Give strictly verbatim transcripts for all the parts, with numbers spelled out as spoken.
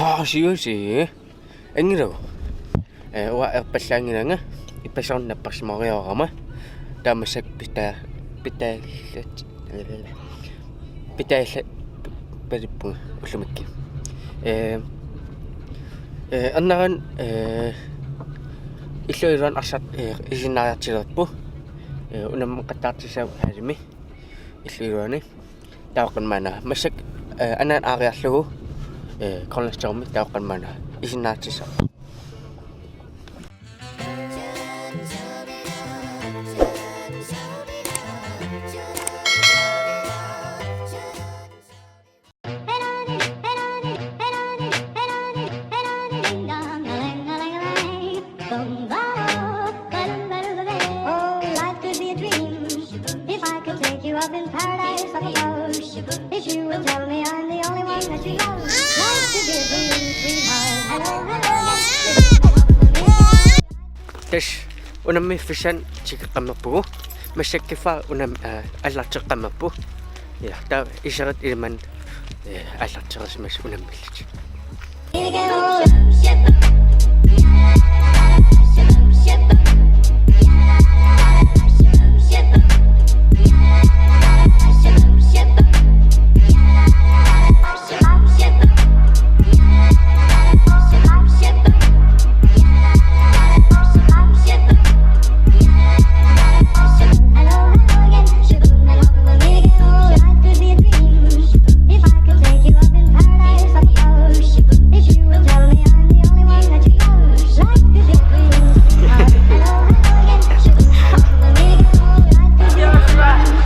Aa, siusi. Angilagu. Eh, uanga erpallaanngilanga. Ippassaq napparsimariarama. Taava massakkut pita-, pita-, pitaallat palippunga ullumikkut. Eh, eh, annaran, eh, illup iluani arsaq, eh, isinnaariartilerpoq. Eh, unammeqattaartussaavugut hallimi. Illup iluani. Taava qanoq maanna. Massakkut, eh, anaana aariarlugu, eh, Grønlandstormi taava qanoq maanna. Isinnaariartussaavugut. Oh, life could be a dream if I could take you up in paradise up above. If you would tell me I'm the only one that you love, life could be a dream, sweetheart. Hello, hello. Tassa unammiffissanik tikeqqammerpugut. Massakkut kiffa unam-, eh, aallarteqqammerpoq. Ja, taava iserit ilimanni, eh, aallarterisimasut unammillutik.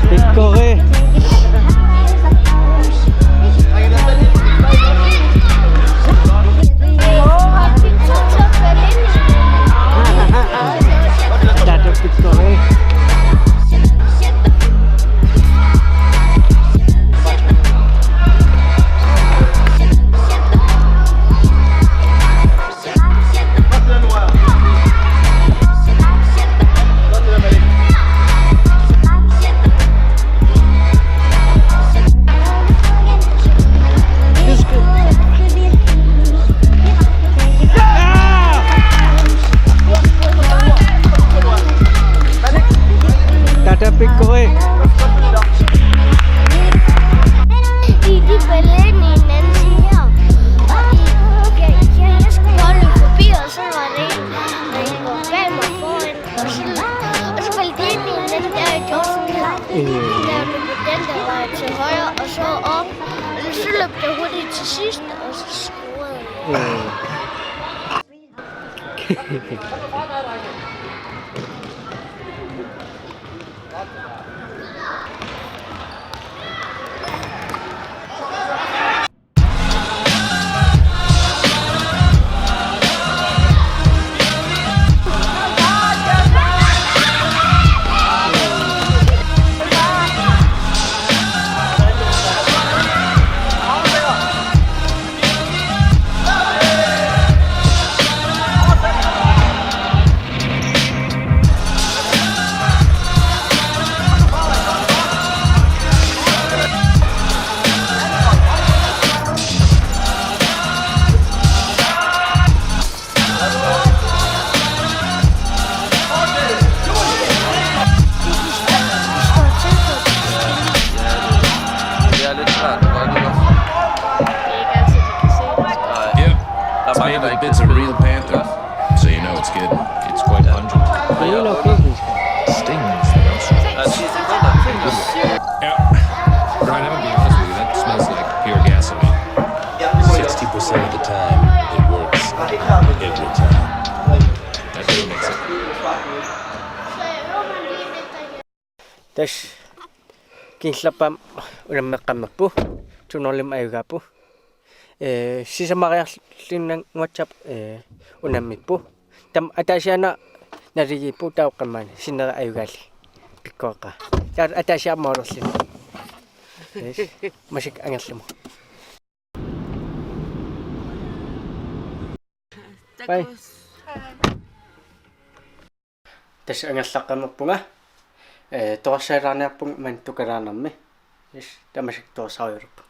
Pikkori. Taava pikkori. Taava pikkori. Idi Belén i Nancy her. Og I, jeg, jeg, jeg skulle bare løbe forbi, og så var det en, der gik bag mig foran. Og så, og så faldt jeg ind i den der, jeg gjorde sådan her. Mm. Der løb den der vej til højre, og så op. Og så løb jeg hurtigt til sidst, og så scorede jeg. Mm. Yep. It's made with bits of real panther, so you know it's good. It's quite pungent. Stings the nostrils. Yeah. Brian, I'm gonna be honest with you, that smells like pure gasoline. Sixty percent of the time, it works every time. That's what makes it. Tassa kingullerpaamik unammeqqammerput, to nul-imik ajugaapput. Eh, sisamariarluinnannguatsiarpoq, eh, unammipput. Taava ataasiaannaq naligiipput, taava qanoq maanna sinneri ajugaallit pikkoreqaat. Taava ataasiaannaq målerluni. Yes. Massakkut angerlamut. Bye. Tassa angerlaqqammerpunga. Eh, toqqarsaalaarniarpunga maani tukalaarnermi. Yes, taava massakkut toqqarsaajulerpunga.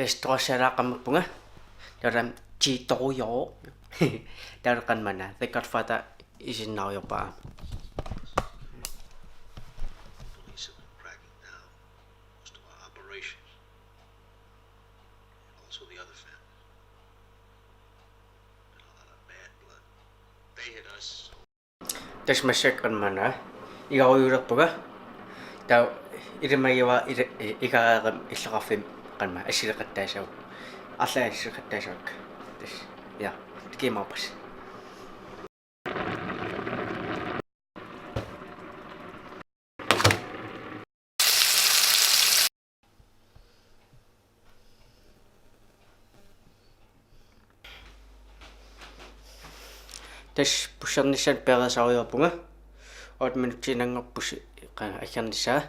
Tassa toqassalaaqammerpunga. Taava G T O. Taava qanoq maanna The Godfather isiginnaarujoorpara. Police have been cracking down most of our operations. Also the other family. Been a lot of bad blood. They hit us so Tassa massakkut qanoq maanna igarujulerpunga. Taava ilimagivara ila-, i-, igaareerama illoqarfimmi qanoq maanna assileqattaassaaq. Arlaat assileqattaassaaq. Tassa. Ja, takuumaarpasi. Tassa pussernissaq pereersarujoorpunga. Otte minutsiinnanngorpoq pussi-, qa-, aggernissaa.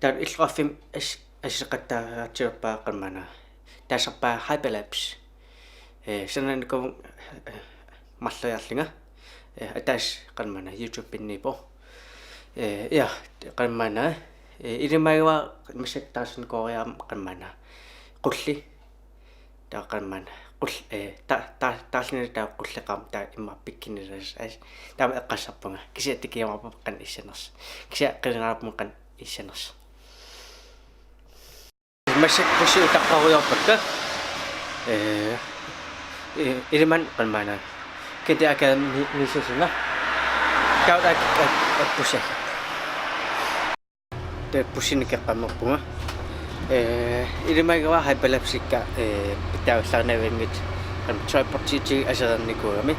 Taava illoqarfimmi as-, assileqattaartilerpara qanoq maanna. Taasarpara Hyperlapse. Ee, sananikku, ee, marloriarlunga. Ee, ataaseq qanoq maanna YouTube-inniippoq. Ee, ja, qanoq maanna. Ee, ilimagivara massakkut taarsernikooreerama qanoq maanna. Qulli. Taava qanoq maanna. Qul-, ee, ta-, ta-, taarluni taava qulleqarami taava immaqa pikkunnilaassaaq. Taava eqqarsarpunga. Kisianni takuumaarpunga qanoq issanersoq. Kisianni qilanaarpunga qanoq issanersoq. Massakkut pussi utaqqarujoorpakka. Ee, i-, ilimanni qanoq maanna. Kente akaa mi-, miisusunga. Taava ak-, ak-, ak-, pussi. Tassa pussinik eqqammerpunga. Ee, ilimagivara Hyperlapsekka, ee, pitsaavallaarnavianngitsoq. Aamma tripodsiutigut aserornikuugami.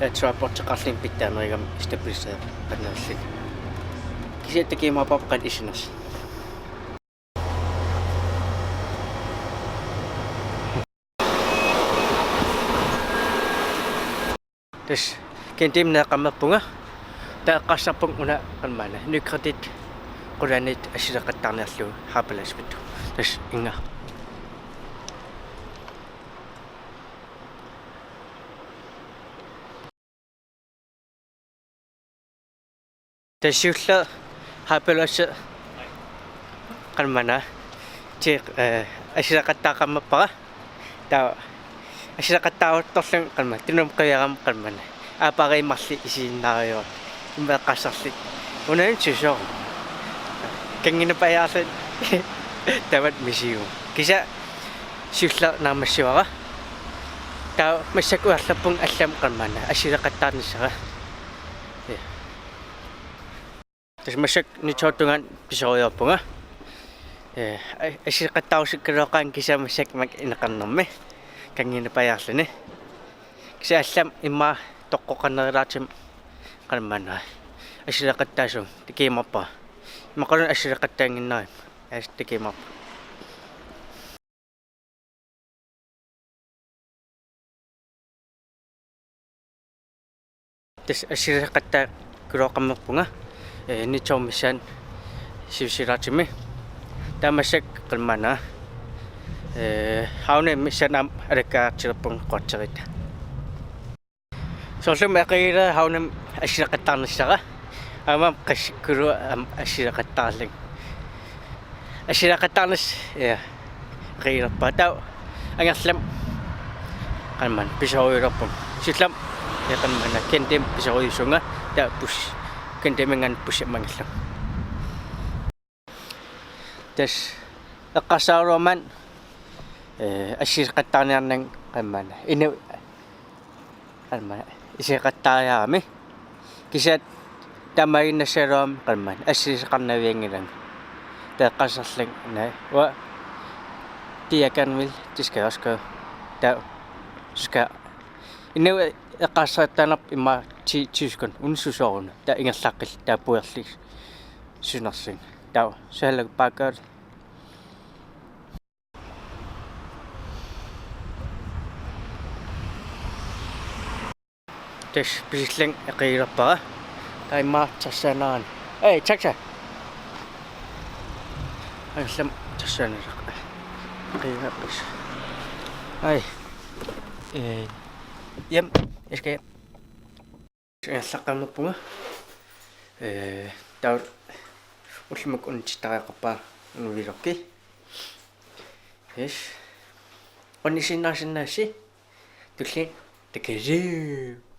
Taava tripodeqarluni pitsaanerugami stabiliseeqanngorluni. Kisianni takuumaarpunga qanoq issanersoq. Tassa Kentimik eqqammerpunga. Taava eqqarsarpunga una qanoq maanna. NetKredit qulaniit assileqattaarniarlugu Hyperlapse-itut. Tassa inga. Tassa siulleq Hyperlapse qanoq maanna. Ti-, ee, assileqattaaqammerpara. Taava assileqattaaruttorlunga qanoq maanna. Tunumut qiviarama qanoq maanna. Aappariit marluk isiginnaarujoorami. Immaqa eqqarsarlunga. Una susoq. Kanngunappajaarlunga. Tamatta misigivoq. Kisianni siulleq naammassivara. Taava massakkut ujarlerpunga allamik qanoq maanna assileqattaarnissara. Ja. Tassa massakkut NetHaul tungaanut pisorujoorpunga. Ee, a-, assileqattaarusukkaluaqaanga kisianni massakkut ineqarnermi. Kanngunappajaarluni. Kisianni allamik immaqa toqqoqqannerulaartumik qanoq maanna. Assileqattaassuunga takuumaarpara. Imaluunniit assileqattaannginnarama. Aas takuumaarpara. Tassa assileqattaakuluaqammerpunga, ee, NetHaul missaani sivisulaartumik. Taava massakkut qanoq maanna. Ee, Havnemi missaani aamma alakkartilerpunga quatserita. Soorlumi eqigilera Havnemi assileqattaarnissara. Aamma qassikkulua aamma assileqattaarlunga. Assileqattaarnissaq, ja, eqigilerpara. Taava angerlamut qanoq maanna pisorujulerpunga. Siullermik, ja, qanoq maanna Kentimut pisorujusunga. Taava pussi. Kentiminngaanniit pussimut angerlunga. Tassa eqqarsaraluarama, ee, assileqattaarniarnanga qanoq maanna. Inu-, qanoq maanna, iseqattaariarami. Kisianni taamaaginnassagaluarami qanoq maanna assileqarnavianngilanga. Taava eqqarsarlunga, naa, uanga, de, jeg gerne vil, det skal jeg også gøre. Taava, så skal, inuit eqqarsartaanerput immaqa ti, ti sekund, una susoq una. Taava ingerlaqqillugu taava puiorlugit sunerlugit. Taava, så heller bare gør det. Tassa pisillunga eqigilerpara. Taava immaqa taxaaneranik. Ej, taxa! Angerlamut taxaanera. Eqigilerpara. Ej. Øh, hjem. Jeg skal hjem. Ingerlaqqammerpunga. Ee, taava ullumikkut unittaraqarpa una vloggi. Yes. Qunisinnaasinnaavusi. Tulliani takuss'.